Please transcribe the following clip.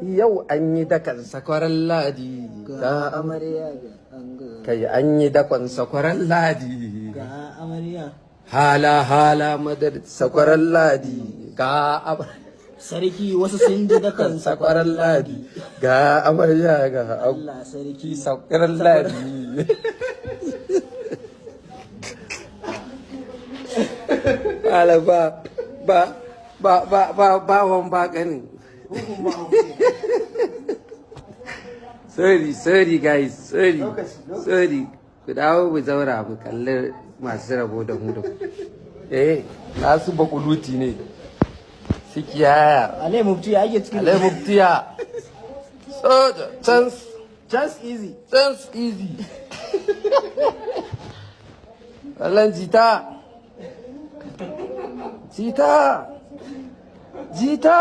Yau an yi dakan sakwaran Ladi. Ga amarya, ga ango. Kai, an yi dakon sakwaran Ladi. Ga amarya. Hala hala madar sakwaran Ladi. Ga Sarki, wasu sun ji dakan sakwaran Ladi. Ga amarya, ga ango. Allah sarki. Sakwaran Ladi. Hala ba ba ba ba ba ba wan ba ganin. Sorry, sorry guys, sorry. Sorry. Ku dawo mu zaura mu kalli masu rabo da mu da ku. Eh, nasu bakuluti ne. Siki yaya. Alai Mufti, ake cikin. Alai Muftiya. So, chance, Just easy. Chance easy. Wallan jita. Jita. Jita.